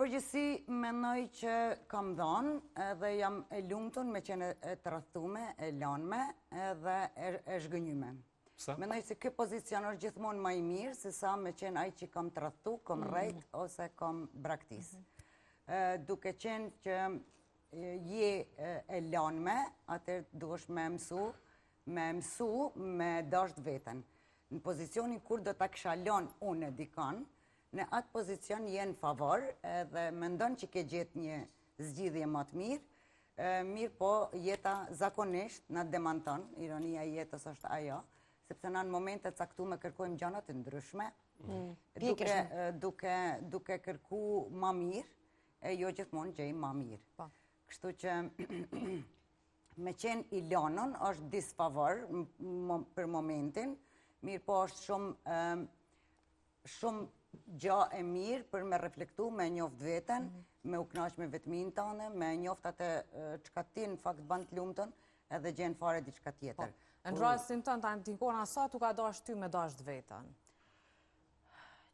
përgjithësi mendoj që kam dhanë edhe jam e lumtun me qenë e tradhtume, e lanme edhe e, e zhgënjyme. Pse? Mendoj se ky pozicion është gjithmonë më i mirë se sa me qenë ai që kam tradhtu, kam mm. rrejt ose kam braktis. Mm -hmm. Duke qenë që je e lanme, atëherë duhesh me mësu, me mësu me dasht veten. Në pozicionin kur do ta kisha lënë unë dikon, në atë pozicion je në favor edhe mendon që ke gjetë një zgjidhje më të mirë, mirë po jeta zakonisht na demanton, ironia e jetës është ajo, sepse na në momente të caktume kërkojmë gjëra të ndryshme, mm. duke, duke, duke kërku ma mirë, e jo gjithmonë gjejmë ma mirë. Po. Kështu që me qenë i lanun është disfavor për momentin, mirë po është shumë shumë gja e mirë për me reflektu, me njoft veten, mm -hmm. me u knaq me vetminë tane, me njoft atë çka ti në fakt ban të lumtun, edhe gjen fare diçka tjetër. Po, në rastin tënd, Antigona, sa t'u ka dasht ty me dasht veten?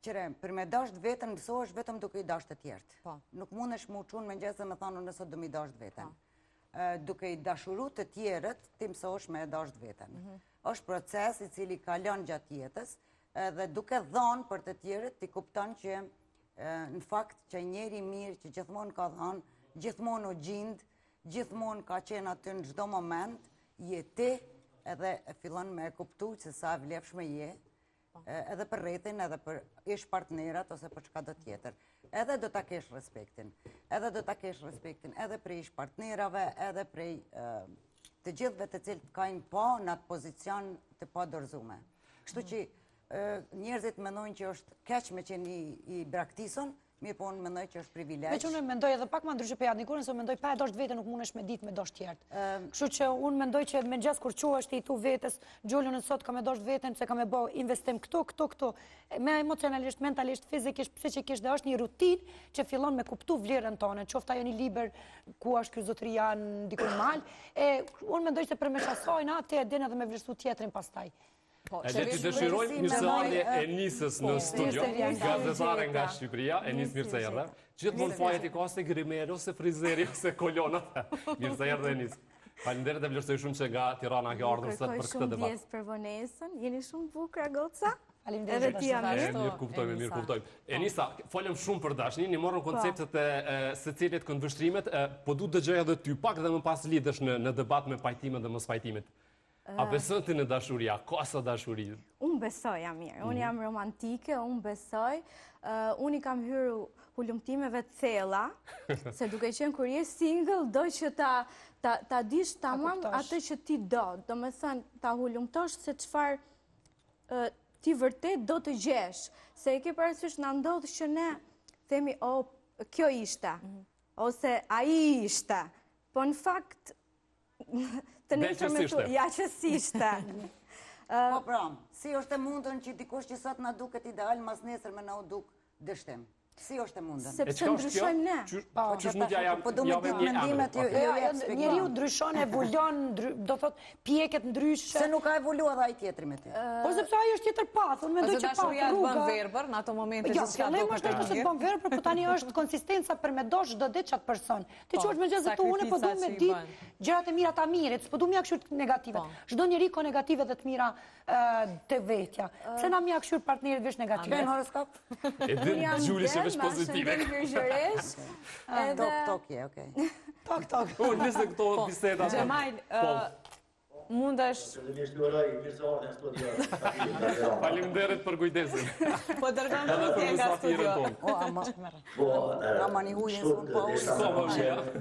Qyre, për me dasht veten, mësohesh vetëm duke i dasht të tjerët. Po. Nuk mundesh me u çu n'mëngjes dhe me thanë, unë sot do me i dasht veten. Po. Duke i dashuru të tjerët, ti mësohesh me dasht veten. Mm -hmm. është proces i cili kalon gjatë jetës, edhe duke dhonë për të tjerët, ti kupton që në fakt që njeri i mirë që gjithmonë ka dhonë, gjithmonë u gjind, gjithmonë ka qenë aty në çdo moment, je ti edhe fillon me e kuptu që sa e vlefshme je, edhe për rrethin, edhe për ish partnerat ose për çkado tjetër. Edhe do ta kesh respektin. Edhe do ta kesh respektin edhe prej ish partnerave, edhe prej të gjithëve të cilët kanë pa në atë pozicion të padorëzume. Kështu që njerëzit mendojnë që është keq me qenë i, i braktisun, mirë po unë mendoj që është privilegj. Veç unë mendoj edhe pak ma ndryshe prej Antigonës, se mendoj pa e dasht veten nuk mundesh me ditë me dasht tjerët. Kështu që unë mendoj që mëngjes kur çohesh ti i thu vetes, Xhuli unë sot kam me dasht veten se kam me bo investim këtu, këtu, këtu. Me emocionalisht, mentalisht, fizikisht, psiqikisht dhe është një rutinë që fillon me kuptu vlerën tane, qoftë ajo një libër ku është ky zotëria në dikun mal, e unë mendoj se përmes asaj na ti e din edhe me vlerësu tjetrin pastaj. Po, E le të dëshirojmë mirëseardhje Enisës në Po, studio, gazetare nga Shqipëria, Enis mirë se erdhe. Gjithmonë fajet i ka se grimeri ose frizeri ose kolonat. Mirë se erdhe Enis. Faleminderit dhe vlerësoj shumë që nga Tirana ke ardhur sot për këtë Kërkoj shumë debat. ndjesë për vonesën. Jeni shumë bukra goca. Faleminderit. Edhe ti jam E mirë. mirë kuptojmë, mirë kuptojmë. Enisa, folëm shumë për dashninë, i morëm Po. konceptet e secilit këndvështrimet, po du të dëgjoj edhe ty pak dhe më pas lidhesh në në debat me pajtimet dhe mospajtimet. A beson ti në dashuri? A ka sa dashuri? Unë besoj, jam mirë. Unë mhm. jam romantike, unë besoj. Unë i kam hyrë hulumtimeve të thella, se duke qenë kur je single, do që ta, ta, ta dish tamam atë që ti do. Domethënë, ta hulumtosh se çfarë ti vërtet do të gjesh. Se e ke parasysh na ndodh që ne themi, o, kjo ishte, mhm. ose ai ishte. Po në fakt, Të nesërmen thu, ja që s'ishte. Po pra, si është e mundën që dikush që sot na duket ideal, mas nesërme na u duk dështim? Si është e mundën? Sepse ndryshojmë ne. Po, qysh mund t'ja Po du me ditë mendimet ju jo, jo, Njeriu ndryshon, evoluon, do thot pjeket ndryshe. Se nuk ka evolu edhe ai tjetri me ty. Po sepse ai është tjetër path, unë mendoj që path rruga. Po bën verbër në ato momente jo, gjithçka do të thotë se të bën verbër, po tani është konsistenca për me dasht çdo ditë qat person. Ti çohesh mëngjes dhe thu unë po du me ditë gjërat e mira të Amirit, s'po du me ia kqyr negative. Po. Çdo njeri ka negative dhe të mira te vetja. Pse na me ia kqyr partnerit veç negative? Në horoskop? E din Xhuli që veç pozitive. Tok, tok je, okej. Tok, tok. Unë nisë këto po. biseda. Xhemajl, po. Mundesh... Fillimisht ju uroj mirëseardhje në studio. Faleminderit për kujdesin. Po dërgon tutje nga studio. O, ama, po, ama një ujin, s'unë po ujin.